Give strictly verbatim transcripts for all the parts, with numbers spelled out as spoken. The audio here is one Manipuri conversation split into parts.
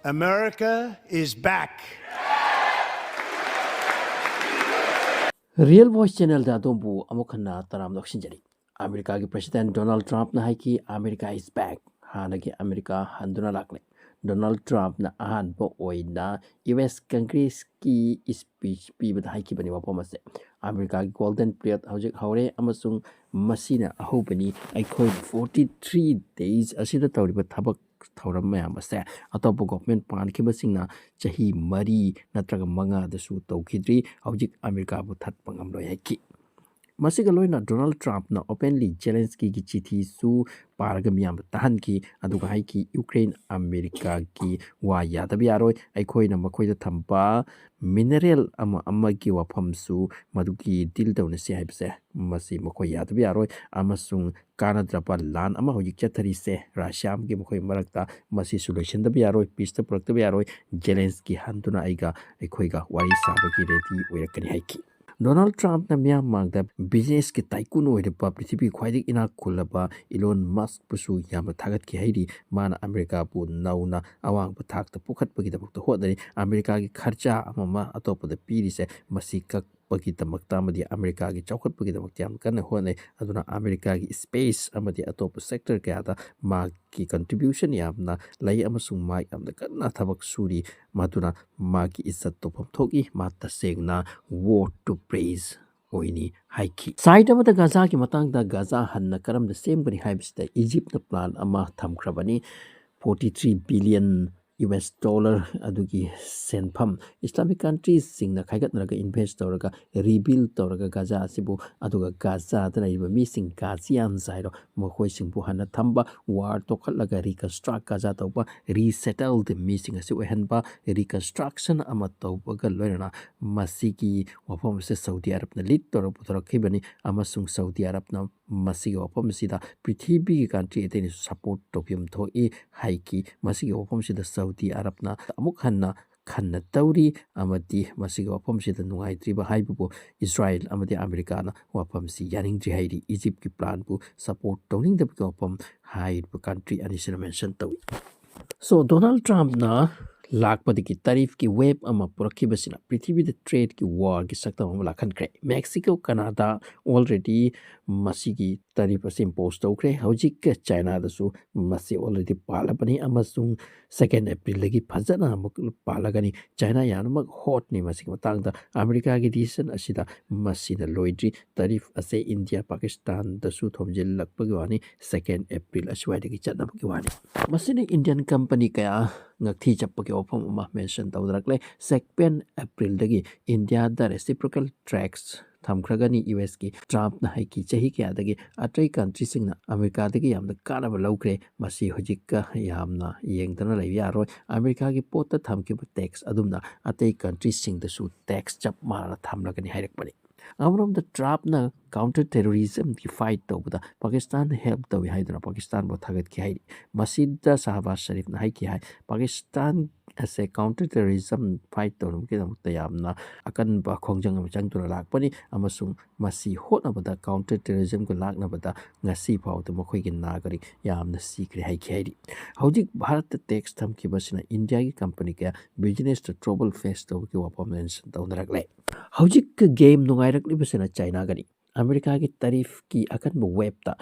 America is back. Real Voice Channelꯗ ꯑꯗꯣꯝꯕꯨ ꯑꯃꯨꯛ ꯍꯟꯅ ꯇꯔꯥꯝꯅ ꯑꯣꯛꯁꯤꯟꯖꯔꯤ꯫ ꯑꯃꯦꯔꯤꯀꯥꯒꯤ President Donald Trumpꯅ ꯍꯥꯏꯈꯤ, "America is back." ꯍꯥꯟꯅꯒꯤ ꯑꯃꯦꯔꯤꯀꯥ ꯍꯟꯗꯨꯅ ꯂꯥꯛꯂꯦ꯫ Donald Trumpꯅ ꯑꯍꯥꯟꯕ ꯑꯣꯏꯅ U S Congressꯀꯤ speech ꯄꯤꯕꯗ ꯍꯥꯏꯈꯤꯕꯅꯤ ꯋꯥꯐꯝ ꯑꯁꯦ꯫ ꯑꯃꯦꯔꯤꯀꯥꯒꯤ Golden Period ꯍꯧꯖꯤꯛ ꯍꯧꯔꯦ ꯑꯃꯁꯨꯡ ꯃꯁꯤꯅ ꯑꯍꯧꯕꯅꯤ꯫ ꯑꯩꯈꯣꯏꯅ forty three days ꯑꯁꯤꯗ ꯇꯧꯔꯤꯕ ꯊꯕꯛ ꯊꯧꯔꯝ ꯃꯌꯥꯝ ꯑꯁꯦ ꯑꯇꯣꯞꯄ government ꯄꯥꯟꯈꯤꯕꯁꯤꯡꯅ ꯆꯍꯤ ꯃꯔꯤ ꯅꯠꯇ꯭ꯔꯒ ꯃꯉꯥꯗꯁꯨ ꯇꯧꯈꯤꯗ꯭ꯔꯤ꯫ ꯍꯧꯖꯤꯛ ꯑꯃꯦꯔꯤꯀꯥꯕꯨ ꯊꯠꯄ ꯉꯝꯂꯣꯏ ꯍꯥꯏꯈꯤ꯫ ꯃꯁꯤꯒ ꯂꯣꯏꯅ Donald Trumpꯅ openly Zelenskyꯒꯤ ꯆꯤꯊꯤꯁꯨ ꯄꯥꯔꯒ ꯃꯤꯌꯥꯝꯗ ꯇꯥꯍꯟꯈꯤ, ꯑꯗꯨꯒ ꯍꯥꯏꯈꯤ, "ꯌꯨꯀ꯭ꯔꯦꯟ ꯑꯃꯦꯔꯤꯀꯥꯒꯤ ꯋꯥ ꯌꯥꯗꯕ ꯌꯥꯔꯣꯏ, ꯑꯩꯈꯣꯏꯅ ꯃꯈꯣꯏꯗ ꯊꯝꯕ mineral ꯑꯃ ꯑꯃꯒꯤ ꯋꯥꯐꯝꯁꯨ ꯃꯗꯨꯒꯤ deal ꯇꯧꯅꯁꯤ ꯍꯥꯏꯕꯁꯦ ꯃꯁꯤ ꯃꯈꯣꯏ ꯌꯥꯗꯕ ꯌꯥꯔꯣꯏ, ꯑꯃꯁꯨꯡ ꯀꯥꯟꯅꯗ꯭ꯔꯕ ꯂꯥꯟ ꯑꯃ ꯍꯧꯖꯤꯛ ꯆꯠꯊꯔꯤꯁꯦ ꯔꯁꯤꯌꯥ ꯑꯃꯒꯤ ꯃꯈꯣꯏ ꯃꯔꯛꯇ, ꯃꯁꯤꯁꯨ ꯂꯣꯏꯁꯤꯟꯗꯕ ꯌꯥꯔꯣꯏ, peaceꯇ ꯄꯨꯔꯛꯇꯕ ꯌꯥꯔꯣꯏ, ꯖꯦꯂꯦꯟꯁꯀꯤ ꯍꯟꯗꯨꯅ ꯑꯩꯒ ꯑꯩꯈꯣꯏꯒ ꯋꯥꯔꯤ ꯁꯥꯕꯒꯤ ready ꯑꯣꯏꯔꯛꯀꯅꯤ" ꯍꯥꯏꯈꯤ꯫ Donald Trumpꯅ ꯃꯤꯌꯥꯝ ꯃꯥꯡꯗ businessꯀꯤ tycoon ꯑꯣꯏꯔꯤꯕ ꯄ꯭ꯔꯤꯊꯤꯕꯤ ꯈ꯭ꯋꯥꯏꯗꯒꯤ ꯏꯅꯥꯛ ꯈꯨꯜꯂꯕ Elon Muskꯄꯨꯁꯨ ꯌꯥꯝꯅ ꯊꯥꯒꯠꯈꯤ ꯍꯥꯏꯔꯤ꯫ ꯃꯥꯅ ꯑꯃꯦꯔꯤꯀꯥꯕꯨ ꯅꯧꯅ ꯑꯋꯥꯡꯕ ꯊꯥꯛꯇ ꯄꯨꯈꯠꯄꯒꯤꯗꯃꯛꯇ ꯍꯣꯠꯅꯔꯤ꯫ ꯑꯃꯦꯔꯤꯀꯥꯒꯤ ꯈꯔꯆꯥ ꯑꯃ ꯑꯃ ꯑꯇꯣꯞꯄꯗ ꯄꯤꯔꯤꯁꯦ ꯃꯁꯤ ꯀꯛꯄꯒꯤꯗꯃꯛꯇ ꯑꯃꯗꯤ ꯑꯃꯦꯔꯤꯀꯥꯒꯤ ꯆꯥꯎꯈꯠꯄꯒꯤꯗꯃꯛꯇ ꯌꯥꯝ ꯀꯟꯅ ꯍꯣꯠꯅꯩ꯫ ꯑꯗꯨꯅ ꯑꯃꯦꯔꯤꯀꯥꯒꯤ space ꯑꯃꯗꯤ ꯑꯇꯣꯞꯄ sector ꯀꯌꯥꯗ ꯃꯥꯒꯤ contribution ꯌꯥꯝꯅ ꯂꯩ ꯑꯃꯁꯨꯡ ꯃꯥ ꯌꯥꯝꯅ ꯀꯟꯅ ꯊꯕꯛ ꯁꯨꯔꯤ꯫ ꯃꯗꯨꯅ ꯃꯥꯒꯤ ꯏꯖꯠ ꯇꯧꯐꯝ ꯊꯣꯛꯏ꯫ ꯃꯥ ꯇꯁꯦꯡꯅ worthy to praise ꯑꯣꯏꯅꯤ ꯍꯥꯏꯈꯤ꯫ Side ꯑꯃꯗ ꯒꯥꯖꯥꯒꯤ ꯃꯇꯥꯡꯗ, ꯒꯥꯖꯥ ꯍꯟꯅ ꯀꯔꯝꯅ ꯁꯦꯝꯒꯅꯤ ꯍꯥꯏꯕꯁꯤꯗ ꯏꯖꯤꯞꯅ plan ꯑꯃ ꯊꯝꯈ꯭ꯔꯕꯅꯤ꯫ Forty three billion U S dollar ꯑꯗꯨꯒꯤ ꯁꯦꯟꯐꯝ Islamic countryꯁꯤꯡꯅ ꯈꯥꯏꯒꯠꯅꯔꯒ invest ꯇꯧꯔꯒ rebuild ꯇꯧꯔꯒ ꯒꯥꯖꯥ ꯑꯁꯤꯕꯨ, ꯑꯗꯨꯒ ꯒꯥꯖꯥꯗ ꯂꯩꯔꯤꯕ ꯃꯤꯁꯤꯡ, Gazians ꯍꯥꯏꯔꯣ, ꯃꯈꯣꯏꯁꯤꯡꯕꯨ ꯍꯟꯅ ꯊꯝꯕ, war ꯇꯣꯛꯈꯠꯂꯒ reconstruct ꯒꯥꯖꯥ ꯇꯧꯕ, resettled ꯃꯤꯁꯤꯡ ꯑꯁꯤ ꯑꯣꯏꯍꯟꯕ, reconstruction ꯑꯃ ꯇꯧꯕꯒ ꯂꯣꯏꯅꯅ ꯃꯁꯤꯒꯤ ꯋꯥꯐꯝ ꯑꯁꯤ ꯁꯥꯎꯗꯤ ꯑꯔꯕꯅ lead ꯇꯧꯔꯒ ꯄꯨꯊꯣꯔꯛꯈꯤꯕꯅꯤ ꯑꯃꯁꯨꯡ ꯁꯥꯎꯗꯤ ꯑꯔꯕꯅ ꯃꯁꯤꯒꯤ ꯋꯥꯐꯝ ꯑꯁꯤꯗ ꯄ꯭ꯔꯤꯊꯤꯕꯤꯒꯤ country ꯑꯇꯩꯅꯁꯨ support ꯇꯧꯐꯝ ꯊꯣꯛꯏ ꯍꯥꯏꯈꯤ꯫ ꯃꯁꯤꯒꯤ ꯋꯥꯐꯝꯁꯤꯗ ꯁꯥꯎꯗꯤ ꯑꯔꯕꯅ ꯑꯃꯨꯛ ꯍꯟꯅ ꯈꯟꯅ ꯇꯧꯔꯤ ꯑꯃꯗꯤ ꯃꯁꯤꯒꯤ ꯋꯥꯐꯝꯁꯤꯗ ꯅꯨꯡꯉꯥꯏꯇ꯭ꯔꯤꯕ ꯍꯥꯏꯕꯕꯨ ꯏꯖꯔꯥꯏꯜ ꯑꯃꯗꯤ ꯑꯃꯦꯔꯤꯀꯥꯅ ꯋꯥꯐꯝꯁꯤ ꯌꯥꯅꯤꯡꯗ꯭ꯔꯤ ꯍꯥꯏꯔꯤ꯫ ꯏꯖꯤꯞꯀꯤ planꯕꯨ support ꯇꯧꯅꯤꯡꯗꯕꯒꯤ ꯋꯥꯐꯝ ꯍꯥꯏꯔꯤꯕ country ꯑꯅꯤꯁꯤꯅ mention ꯇꯧꯏ꯫ So, Donald Trumpꯅ ꯂꯥꯛꯄꯗꯒꯤ ꯇꯔꯤꯐꯀꯤ ꯋꯦꯕ ꯑꯃ ꯄꯨꯔꯛꯈꯤꯕꯁꯤꯅ ꯄ꯭ꯔꯤꯊꯤꯕꯤꯗ ꯇ꯭ꯔꯦꯗꯀꯤ ꯋꯥꯔꯒꯤ ꯁꯛꯇꯝ ꯑꯃ ꯂꯥꯛꯍꯟꯈ꯭ꯔꯦ꯫ ꯃꯦꯛꯁꯤꯀꯣ, ꯀꯅꯥꯗꯥ already ꯃꯁꯤꯒꯤ ꯇꯔꯤꯐ ꯑꯁꯤ ꯏꯝꯄꯣꯁ ꯇꯧꯈ꯭ꯔꯦ꯫ ꯍꯧꯖꯤꯛ ꯆꯥꯏꯅꯥꯗꯁꯨ ꯃꯁꯤ already ꯄꯥꯜꯂꯕꯅꯤ ꯑꯃꯁꯨꯡ second Aprilꯗꯒꯤ ꯐꯖꯅ ꯑꯃꯨꯛ ꯄꯥꯜꯂꯒꯅꯤ꯫ ꯆꯥꯏꯅꯥ ꯌꯥꯝꯅꯃꯛ ꯍꯣꯠꯅꯤ ꯃꯁꯤꯒꯤ ꯃꯇꯥꯡꯗ꯫ ꯑꯃꯦꯔꯤꯀꯥꯒꯤ decision ꯑꯁꯤꯗ ꯃꯁꯤꯅ ꯂꯣꯏꯗ꯭ꯔꯤ꯫ ꯇꯔꯤꯐ ꯑꯁꯦ ꯏꯟꯗꯤꯌꯥ, ꯄꯥꯀꯤꯁꯇꯥꯟꯗꯁꯨ ꯊꯣꯝꯖꯤꯜꯂꯛꯄꯒꯤ ꯋꯥꯅꯤ, second April ꯑꯁ꯭ꯋꯥꯏꯗꯒꯤ ꯆꯠꯅꯕꯒꯤ ꯋꯥꯅꯤ꯫ ꯃꯁꯤꯅ ꯏꯟꯗꯤꯌꯟ ꯀꯝꯄꯅꯤ ꯀꯌꯥ ꯉꯛꯊꯤ ꯆꯞꯄꯒꯤ ꯋꯥꯐꯝ ꯑꯃ ꯃꯦꯟꯁꯟ ꯇꯧꯅꯔꯛꯂꯦ꯫ Second Aprilꯗꯒꯤ ꯏꯟꯗꯤꯌꯥꯗ reciprocal tariffs ꯊꯝꯈ꯭ꯔꯒꯅꯤ ꯌꯨ ꯑꯦꯁꯀꯤ꯫ ꯇ꯭ꯔꯝꯞꯅ ꯍꯥꯏꯈꯤ ꯆꯍꯤ ꯀꯌꯥꯗꯒꯤ ꯑꯇꯩ ꯀꯟꯇ꯭ꯔꯤꯁꯤꯡꯅ ꯑꯃꯦꯔꯤꯀꯥꯗꯒꯤ ꯌꯥꯝꯅ ꯀꯥꯟꯅꯕ ꯂꯧꯈ꯭ꯔꯦ, ꯃꯁꯤ ꯍꯧꯖꯤꯛꯀ ꯌꯥꯝꯅ ꯌꯦꯡꯗꯅ ꯂꯩꯕ ꯌꯥꯔꯣꯏ꯫ ꯑꯃꯦꯔꯤꯀꯥꯒꯤ ꯄꯣꯠꯇ ꯊꯝꯈꯤꯕ ꯇꯦꯛꯁ ꯑꯗꯨꯝꯅ ꯑꯇꯩ ꯀꯟꯇ꯭ꯔꯤꯁꯤꯡꯗꯁꯨ ꯇꯦꯛꯁ ꯆꯞ ꯃꯥꯟꯅꯅ ꯊꯝꯂꯒꯅꯤ ꯍꯥꯏꯔꯛꯄꯅꯤ꯫ ꯑꯃꯔꯣꯝꯗ ꯇ꯭ꯔꯝꯞꯅ counter terrorismꯒꯤ fight ꯇꯧꯕꯗ ꯄꯥꯀꯤꯁꯇꯥꯟꯗ help ꯇꯧꯏ ꯍꯥꯏꯗꯨꯅ ꯄꯥꯀꯤꯁꯇꯥꯟꯕꯨ ꯊꯥꯒꯠꯈꯤ ꯍꯥꯏꯔꯤ꯫ ꯃꯁꯤꯗ ꯁꯍꯕꯥꯖ ꯁꯔꯤꯐꯅ ꯍꯥꯏꯈꯤ ꯍꯥꯏ, ꯄꯥꯀꯤꯁꯇꯥꯟ ꯑꯁꯦ counter terrorism fight ꯇꯧꯅꯕꯒꯤꯗꯃꯛꯇ ꯌꯥꯝꯅ ꯑꯀꯟꯕ ꯈꯣꯡꯖꯪ ꯑꯃ ꯆꯪꯗꯨꯅ ꯂꯥꯛꯄꯅꯤ ꯑꯃꯁꯨꯡ ꯃꯁꯤ ꯍꯣꯠꯅꯕꯗ, counter terrorismꯒ ꯂꯥꯛꯅꯕꯗ ꯉꯁꯤ ꯐꯥꯎꯗ ꯃꯈꯣꯏꯒꯤ ꯅꯥꯒꯔꯤꯛ ꯌꯥꯝꯅ ꯁꯤꯈ꯭ꯔꯦ ꯍꯥꯏꯈꯤ ꯍꯥꯏꯔꯤ꯫ ꯍꯧꯖꯤꯛ ꯚꯥꯔꯠꯇ ꯇꯦꯛꯁ ꯊꯝꯈꯤꯕꯁꯤꯅ ꯏꯟꯗꯤꯌꯥꯒꯤ ꯀꯝꯄꯅꯤ ꯀꯌꯥ businessꯇ trouble face ꯇꯧꯕꯒꯤ ꯋꯥꯐꯝ ꯃꯦꯟꯁꯟ ꯇꯧꯅꯔꯛꯂꯦ꯫ ꯍꯧꯖꯤꯛ ꯒꯦꯝ ꯅꯨꯡꯉꯥꯏꯔꯛꯂꯤꯕꯁꯤꯅ ꯆꯥꯏꯅꯥꯒꯅꯤ꯫ ꯑꯃꯦꯔꯤꯀꯥꯒꯤ ꯇꯔꯤꯐꯀꯤ ꯑꯀꯟꯕ ꯋꯦꯕꯇ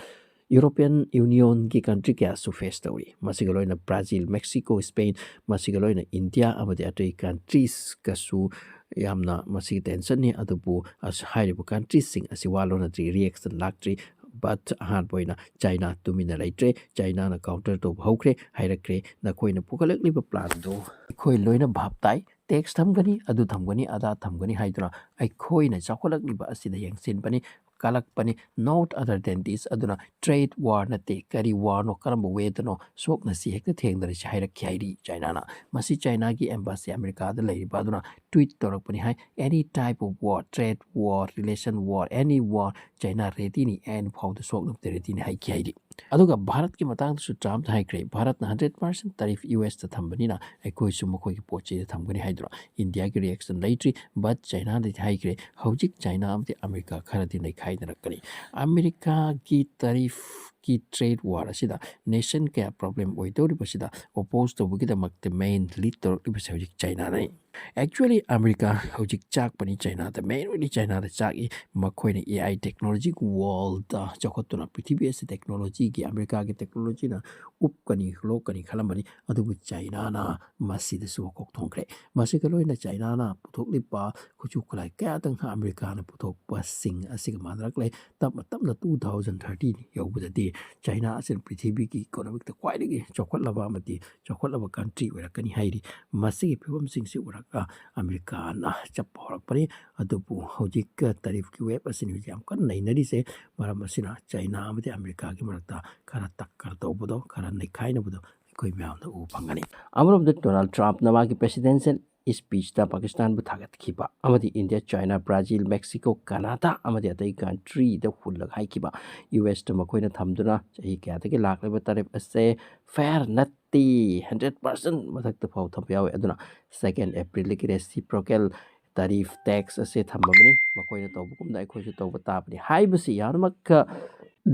ꯌꯨꯔꯣꯄꯤꯌꯟ ꯌꯨꯅꯤꯌꯟꯒꯤ ꯀꯟꯇ꯭ꯔꯤ ꯀꯌꯥꯁꯨ ꯐꯦꯁ ꯇꯧꯔꯤ꯫ ꯃꯁꯤꯒ ꯂꯣꯏꯅ ꯕ꯭ꯔꯥꯖꯤꯜ, ꯃꯦꯛꯁꯤꯀꯣ, ꯁ꯭ꯄꯦꯟ, ꯃꯁꯤꯒ ꯂꯣꯏꯅ ꯏꯟꯗꯤꯌꯥ ꯑꯃꯗꯤ ꯑꯇꯩ ꯀꯟꯇ꯭ꯔꯤꯁꯀꯁꯨ ꯌꯥꯝꯅ ꯃꯁꯤꯒꯤ ꯇꯦꯟꯁꯟꯅꯤ꯫ ꯑꯗꯨꯕꯨ ꯑꯁ, ꯍꯥꯏꯔꯤꯕ ꯀꯟꯇ꯭ꯔꯤꯁꯤꯡ ꯑꯁꯤ ꯋꯥ ꯂꯣꯟꯅꯗ꯭ꯔꯤ, ꯔꯤꯌꯦꯛꯁꯟ ꯂꯥꯛꯇ꯭ꯔꯤ꯫ ꯕꯠ ꯑꯍꯥꯟꯕ ꯑꯣꯏꯅ ꯆꯥꯏꯅꯥ ꯇꯨꯃꯤꯟꯅ ꯂꯩꯇ꯭ꯔꯦ꯫ ꯆꯥꯏꯅꯥꯅ ꯀꯥꯎꯟꯇꯔ ꯇꯧꯕ ꯍꯧꯈ꯭ꯔꯦ, ꯍꯥꯏꯔꯛꯈ꯭ꯔꯦ, "ꯅꯈꯣꯏꯅ ꯄꯨꯈꯠꯂꯛꯂꯤꯕ ꯄ꯭ꯂꯥꯟꯗꯣ ꯑꯩꯈꯣꯏ ꯂꯣꯏꯅ ꯚꯥꯞ ꯇꯥꯏ꯫ ꯇꯦꯛꯁ ꯊꯝꯒꯅꯤ, ꯑꯗꯨ ꯊꯝꯒꯅꯤ, ꯑꯗꯥ ꯊꯝꯒꯅꯤ" ꯍꯥꯏꯗꯨꯅ ꯑꯩꯈꯣꯏꯅ ꯆꯥꯎꯈꯠꯂꯛꯂꯤꯕ ꯑꯁꯤꯗ ꯌꯦꯡꯁꯤꯟꯕꯅꯤ, ꯀꯜꯂꯛꯄꯅꯤ꯫ Not other than this꯫ ꯑꯗꯨꯅ trade war ꯅꯠꯇꯦ, ꯀꯔꯤ ꯋꯥꯔꯅꯣ, ꯀꯔꯝꯕ ꯋꯦꯗꯅꯣ, ꯁꯣꯛꯅꯁꯤ ꯍꯦꯛꯇ ꯊꯦꯡꯅꯔꯁꯤ ꯍꯥꯏꯔꯛꯈꯤ ꯍꯥꯏꯔꯤ ꯆꯥꯏꯅꯥꯅ꯫ ꯃꯁꯤ ꯆꯥꯏꯅꯥꯒꯤ embassy ꯑꯃꯦꯔꯤꯀꯥꯗ ꯂꯩꯔꯤꯕ ꯑꯗꯨꯅ tweet ꯇꯧꯔꯛꯄꯅꯤ ꯍꯥꯏ, "Any type of war, trade war, relation war, any war, China readyꯅꯤ, end ꯐꯥꯎꯗ ꯁꯣꯛꯅꯕꯗ readyꯅꯤ" ꯍꯥꯏꯈꯤ ꯍꯥꯏꯔꯤ꯫ ꯑꯗꯨꯒ ꯚꯥꯔꯠꯀꯤ ꯃꯇꯥꯡꯗꯁꯨ ꯇ꯭ꯔꯝꯞꯅ ꯍꯥꯏꯈ꯭ꯔꯦ, "ꯚꯥꯔꯠꯅ hundred percent tariff ꯌꯨ ꯑꯦꯁꯇ ꯊꯝꯕꯅꯤꯅ ꯑꯩꯈꯣꯏꯁꯨ ꯃꯈꯣꯏꯒꯤ ꯄꯣꯠ ꯆꯩꯗ ꯊꯝꯒꯅꯤ" ꯍꯥꯏꯗꯨꯅ꯫ ꯏꯟꯗꯤꯌꯥꯒꯤ ꯔꯤꯌꯦꯛꯁꯟ ꯂꯩꯇ꯭ꯔꯤ, but ꯆꯥꯏꯅꯥꯗꯗꯤ ꯍꯥꯏꯈ꯭ꯔꯦ, ꯍꯧꯖꯤꯛ ꯆꯥꯏꯅꯥ ꯑꯃꯗꯤ ꯑꯃꯦꯔꯤꯀꯥ ꯈꯔꯗꯤ ꯅꯩꯈꯥꯏꯅꯔꯛꯀꯅꯤ꯫ ꯑꯃꯦꯔꯤꯀꯥꯒꯤ ꯇꯔꯤꯐ ꯀꯤ trade war ꯑꯁꯤꯗ nation ꯀꯌꯥ problem ꯑꯣꯏꯗꯧꯔꯤꯕꯁꯤꯗ oppose ꯇꯧꯕꯒꯤꯗꯃꯛꯇ main lead ꯇꯧꯔꯛꯂꯤꯕꯁꯦ ꯍꯧꯖꯤꯛ ꯆꯥꯏꯅꯥꯅꯤ꯫ Actually, ꯑꯃꯦꯔꯤꯀꯥ ꯍꯧꯖꯤꯛ ꯆꯥꯛꯄꯅꯤ ꯆꯥꯏꯅꯥꯗ, main ꯑꯣꯏꯅ ꯆꯥꯏꯅꯥꯗ ꯆꯥꯛꯏ꯫ ꯃꯈꯣꯏꯅ A I technology world ꯆꯥꯎꯈꯠꯇꯨꯅ ꯄ꯭ꯔꯤꯊꯤꯕꯤ ꯑꯁꯤ technology ꯒꯤ, ꯑꯃꯦꯔꯤꯀꯥꯒꯤ technology ꯅ ꯎꯞꯀꯅꯤ, ꯂꯣꯛꯀꯅꯤ ꯈꯜꯂꯝꯕꯅꯤ, ꯑꯗꯨꯕꯨ ꯆꯥꯏꯅꯥꯅ ꯃꯁꯤꯗꯁꯨ ꯃꯀꯣꯛ ꯊꯣꯡꯈ꯭ꯔꯦ꯫ ꯃꯁꯤꯒ ꯂꯣꯏꯅꯅ ꯆꯥꯏꯅꯥꯅ ꯄꯨꯊꯣꯛꯂꯤꯕ ꯈꯨꯠꯁꯨ ꯈꯨꯠꯂꯥꯏ ꯀꯌꯥꯗꯪ ꯑꯃꯦꯔꯤꯀꯥꯅ ꯄꯨꯊꯣꯛꯄꯁꯤꯡ ꯑꯁꯤꯒ ꯃꯥꯟꯅꯔꯛꯂꯦ꯫ ꯇꯞꯅ ꯇꯞꯅ two thousand thirty ꯌꯧꯕꯗꯗꯤ ꯆꯥꯏꯅꯥ ꯑꯁꯤꯅ ꯄ꯭ꯔꯤꯊꯤꯕꯤꯒꯤ economic ꯇ ꯈ꯭ꯋꯥꯏꯗꯒꯤ ꯆꯥꯎꯈꯠꯂꯕ ꯑꯃꯗꯤ ꯆꯥꯎꯈꯠꯂꯕ country ꯑꯣꯏꯔꯛꯀꯅꯤ ꯍꯥꯏꯔꯤ꯫ ꯃꯁꯤꯒꯤ ꯐꯤꯕꯝꯁꯤꯡꯁꯤ ꯎꯔꯒ ꯑꯃꯦꯔꯤꯀꯥꯅ ꯆꯞꯄ ꯍꯧꯔꯛꯄꯅꯤ꯫ ꯑꯗꯨꯕꯨ ꯍꯧꯖꯤꯛ tariff ꯀꯤ wave ꯑꯁꯤꯅꯤ ꯍꯧꯖꯤꯛ ꯌꯥꯝ ꯀꯟꯅ ꯅꯩꯅꯔꯤꯁꯦ꯫ ꯃꯔꯝ ꯑꯁꯤꯅ ꯆꯥꯏꯅꯥ ꯑꯃꯗꯤ ꯑꯃꯦꯔꯤꯀꯥꯒꯤ ꯃꯔꯛꯇ ꯈꯔ ꯇꯛꯀꯔ ꯇꯧꯕꯗꯣ, ꯈꯔ ꯅꯩꯈꯥꯏꯅꯕꯗꯣ ꯑꯩꯈꯣꯏ ꯃꯌꯥꯝꯅ ꯎꯕ ꯐꯪꯒꯅꯤ꯫ ꯑꯃꯔꯣꯝꯗ ꯗꯣꯅꯥꯜꯗ ꯇ꯭ꯔꯝꯞꯅ ꯃꯥꯒꯤ presidential speech ꯇ ꯄꯥꯀꯤꯁꯇꯥꯟꯕꯨ ꯊꯥꯒꯠꯈꯤꯕ ꯑꯃꯗꯤ ꯏꯟꯗꯤꯌꯥ, ꯆꯥꯏꯅꯥ, ꯕ꯭ꯔꯥꯖꯤꯜ, ꯃꯦꯛꯁꯤꯀꯣ, ꯀꯅꯥꯗꯥ ꯑꯃꯗꯤ ꯑꯇꯩ country ꯗ ꯍꯨꯜꯂꯒ ꯍꯥꯏꯈꯤꯕ, U S ꯇ ꯃꯈꯣꯏꯅ ꯊꯝꯗꯨꯅ ꯆꯍꯤ ꯀꯌꯥꯗꯒꯤ ꯂꯥꯛꯂꯤꯕ tariff ꯑꯁꯦ fair ꯅꯠꯇꯦ, hundred percent ꯃꯊꯛꯇ ꯐꯥꯎ ꯊꯝꯕ ꯌꯥꯎꯏ꯫ ꯑꯗꯨꯅ second April ꯗꯒꯤ reciprocal tariff tax ꯑꯁꯦ ꯊꯝꯃꯕꯅꯤ, ꯃꯈꯣꯏꯅ ꯇꯧꯕꯒꯨꯝꯅ ꯑꯩꯈꯣꯏꯁꯨ ꯇꯧꯕ ꯇꯥꯕꯅꯤ ꯍꯥꯏꯕꯁꯤ ꯌꯥꯝꯅꯃꯛ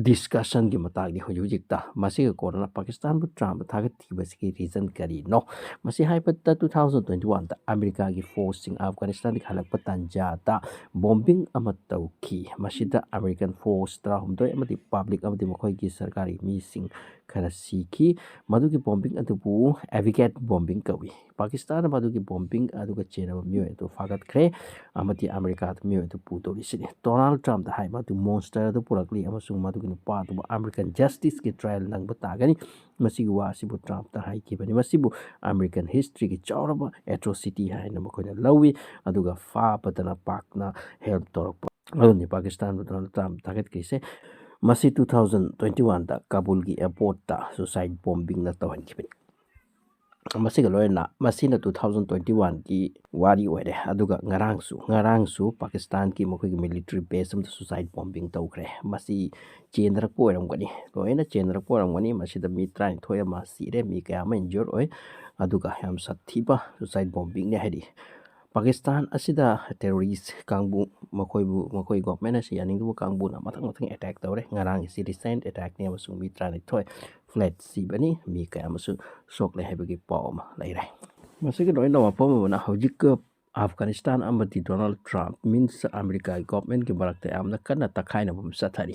discussion ꯒꯤ ꯃꯇꯥꯡꯅꯤ ꯍꯧꯖꯤꯛ ꯍꯧꯖꯤꯛꯇ꯫ ꯃꯁꯤꯒ ꯀꯣꯟꯅꯅ ꯄꯥꯀꯤꯁꯇꯥꯟꯕꯨ ꯇ꯭ꯔꯝꯞꯅ ꯊꯥꯒꯠꯈꯤꯕꯁꯤꯒꯤ reason ꯀꯔꯤꯅꯣ? ꯃꯁꯤ ꯍꯥꯏꯕꯗ two thousand twenty one ꯗ ꯑꯃꯦꯔꯤꯀꯥꯒꯤ force ꯁꯤꯡ ꯑꯐꯒꯥꯅꯤꯁꯇꯥꯟꯗꯒꯤ ꯍꯜꯂꯛꯄ ꯇꯥꯟꯖꯥꯗ bombing ꯑꯃ ꯇꯧꯈꯤ꯫ ꯃꯁꯤꯗ American force ꯇꯔꯥꯍꯨꯝꯗꯣꯏ ꯑꯃꯗꯤ public ꯑꯃꯗꯤ ꯃꯈꯣꯏꯒꯤ ꯁꯔꯀꯥꯔꯒꯤ ꯃꯤꯁꯤꯡ ꯈꯔ ꯁꯤꯈꯤ꯫ ꯃꯗꯨꯒꯤ bombing ꯑꯗꯨꯕꯨ aggregate bombing ꯀꯧꯏ꯫ ꯄꯥꯀꯤꯁꯇꯥꯟꯅ ꯃꯗꯨꯒꯤ bombing ꯑꯗꯨꯒ ꯆꯦꯟꯅꯕ ꯃꯤꯑꯣꯏ ꯑꯗꯨ ꯐꯥꯒꯠꯈ꯭ꯔꯦ ꯑꯃꯗꯤ ꯑꯃꯦꯔꯤꯀꯥꯗ ꯃꯤꯑꯣꯏ ꯑꯗꯨ ꯄꯨꯗꯧꯔꯤꯁꯤꯅꯤ꯫ ꯗꯣꯅꯥꯜꯗ ꯇ꯭ꯔꯝꯞꯇ ꯍꯥꯏ, ꯃꯗꯨ monster ꯑꯗꯨ ꯄꯨꯔꯛꯂꯤ ꯑꯃꯁꯨꯡ ꯃꯗꯨꯒꯤ ꯅꯨꯄꯥ ꯑꯗꯨꯕꯨ American justice ꯀꯤ trial ꯅꯪꯕ ꯇꯥꯒꯅꯤ꯫ ꯃꯁꯤꯒꯤ ꯋꯥ ꯑꯁꯤꯕꯨ ꯇ꯭ꯔꯝꯞꯇ ꯍꯥꯏꯈꯤꯕꯅꯤ꯫ ꯃꯁꯤꯕꯨ American history ꯒꯤ ꯆꯥꯎꯔꯕ atrocity ꯍꯥꯏꯅ ꯃꯈꯣꯏꯅ ꯂꯧꯏ꯫ ꯑꯗꯨꯒ ꯐꯥꯕꯗꯅ ꯄꯥꯛꯅ help ꯇꯧꯔꯛꯄ ꯑꯗꯨꯅꯤ ꯄꯥꯀꯤꯁꯇꯥꯟꯕꯨ ꯗꯣꯅꯥꯜꯗ ꯇ꯭ꯔꯝꯞ ꯊꯥꯒꯠꯈ꯭ꯔꯤꯁꯦ꯫ ꯃꯁꯤ two thousand twenty one ꯗ ꯀꯥꯕꯨꯜꯒꯤ airport ꯇ suicide bombing ꯅ ꯇꯧꯍꯟꯈꯤꯕꯅꯤ꯫ ꯃꯁꯤꯒ ꯂꯣꯏꯅꯅ ꯃꯁꯤꯅ two thousand twenty one ꯒꯤ ꯋꯥꯔꯤ ꯑꯣꯏꯔꯦ꯫ ꯑꯗꯨꯒ ꯉꯔꯥꯡꯁꯨ, ꯉꯔꯥꯡꯁꯨ ꯄꯥꯀꯤꯁꯇꯥꯟꯒꯤ ꯃꯈꯣꯏꯒꯤ military base ꯑꯃꯗ suicide bombing ꯇꯧꯈ꯭ꯔꯦ꯫ ꯃꯁꯤ ꯆꯦꯟꯅꯔꯛꯄ ꯑꯣꯏꯔꯝꯒꯅꯤ, ꯂꯣꯏꯅ ꯆꯦꯟꯅꯔꯛꯄ ꯑꯣꯏꯔꯝꯒꯅꯤ꯫ ꯃꯁꯤꯗ ꯃꯤ ꯇꯔꯥꯅꯤꯊꯣꯏ ꯑꯃ ꯁꯤꯔꯦ, ꯃꯤ ꯀꯌꯥ ꯑꯃ injure ꯑꯣꯏ, ꯑꯗꯨꯒ ꯌꯥꯝ ꯁꯥꯊꯤꯕ suicide bombing ꯅꯤ ꯍꯥꯏꯔꯤ꯫ ꯄꯥꯀꯤꯁꯇꯥꯟ ꯑꯁꯤꯗ terrorist ꯀꯥꯡꯕꯨ, ꯃꯈꯣꯏꯕꯨ, ꯃꯈꯣꯏ government ꯑꯁꯤ ꯌꯥꯅꯤꯡꯗꯕ ꯀꯥꯡꯕꯨꯅ ꯃꯊꯪ ꯃꯊꯪ attack ꯇꯧꯔꯦ꯫ ꯉꯔꯥꯡꯒꯤꯁꯤ recent attackꯅꯤ ꯑꯃꯁꯨꯡ ꯃꯤ ꯇꯔꯥꯅꯤꯊꯣꯏ flat ꯁꯤꯕꯅꯤ, ꯃꯤ ꯀꯌꯥ ꯑꯃꯁꯨ ꯁꯣꯛꯂꯦ ꯍꯥꯏꯕꯒꯤ ꯄꯥꯎ ꯑꯃ ꯂꯩꯔꯦ꯫ ꯃꯁꯤꯒꯤ ꯂꯣꯏꯅ ꯋꯥꯐꯝ ꯑꯃꯅ ꯍꯧꯖꯤꯛ ꯑꯐꯒꯥꯅꯤꯁꯇꯥꯟ ꯑꯃꯗꯤ ꯗꯣꯅꯥꯜꯗ ꯇ꯭ꯔꯝꯞ, means ꯑꯃꯦꯔꯤꯀꯥꯒꯤ governmentꯀꯤ ꯃꯔꯛꯇ ꯌꯥꯝꯅ ꯀꯟꯅ ꯇꯛꯈꯥꯏꯅꯕ ꯑꯃ ꯆꯠꯊꯔꯤ꯫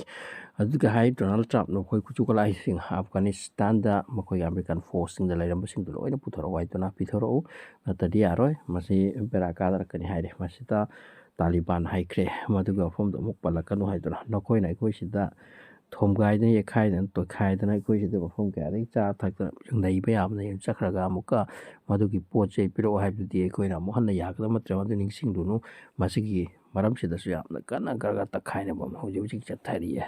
ꯑꯗꯨꯒ ꯍꯥꯏ, ꯗꯣꯅꯥꯜꯗ ꯇ꯭ꯔꯝꯞꯅ ꯃꯈꯣꯏ ꯈꯨꯠꯁꯨ ꯈꯨꯠꯂꯥꯏꯁꯤꯡ ꯑꯐꯒꯥꯅꯤꯁꯇꯥꯟꯗ ꯃꯈꯣꯏꯒꯤ American forceꯁꯤꯡꯗ ꯂꯩꯔꯝꯕꯁꯤꯡꯗꯨ ꯂꯣꯏꯅ ꯄꯨꯊꯣꯔꯛꯎ ꯍꯥꯏꯗꯨꯅ, ꯄꯤꯊꯣꯔꯛꯎ, ꯅꯠꯇ꯭ꯔꯗꯤ ꯌꯥꯔꯣꯏ, ꯃꯁꯤ ꯕꯦꯔꯥ ꯀꯥꯗꯔꯛꯀꯅꯤ ꯍꯥꯏꯔꯦ꯫ ꯃꯁꯤꯗ ꯇꯥꯂꯤꯕꯥꯟ ꯍꯥꯏꯈ꯭ꯔꯦ, ꯃꯗꯨꯒꯤ ꯋꯥꯐꯝꯗꯣ ꯑꯃꯨꯛ ꯄꯜꯂꯛꯀꯅꯨ ꯍꯥꯏꯗꯨꯅ, ꯅꯈꯣꯏꯅ ꯑꯩꯈꯣꯏ ꯁꯤꯗ ꯊꯣꯝꯒꯥꯏꯗꯅ, ꯌꯩꯈꯥꯏꯗꯅ, ꯇꯣꯏꯈꯥꯏꯗꯅ, ꯑꯩꯈꯣꯏ ꯁꯤꯗ ꯃꯐꯝ ꯀꯌꯥꯗꯒꯤ ꯆꯥ ꯊꯛꯇꯅ ꯅꯩꯕ ꯌꯥꯕꯅ ꯆꯠꯈ꯭ꯔꯒ, ꯑꯃꯨꯛꯀ ꯃꯗꯨꯒꯤ ꯄꯣꯠ ꯆꯩ ꯄꯤꯔꯛꯑꯣ ꯍꯥꯏꯕꯗꯨꯗꯤ ꯑꯩꯈꯣꯏꯅ ꯑꯃꯨꯛ ꯍꯟꯅ ꯌꯥꯒꯗꯕ ꯅꯠꯇ꯭ꯔꯦ꯫ ꯃꯗꯨ ꯅꯤꯡꯁꯤꯡꯂꯨꯅꯨ, ꯃꯁꯤꯒꯤ ꯃꯔꯝꯁꯤꯗꯁꯨ ꯌꯥꯝꯅ ꯀꯟꯅ ꯈꯔ ꯈꯔ ꯇꯛꯈꯥꯏꯅꯕ ꯑꯃ ꯍꯧꯖꯤꯛ ꯍꯧꯖꯤꯛ ꯆꯠꯊꯔꯤꯌꯦ꯫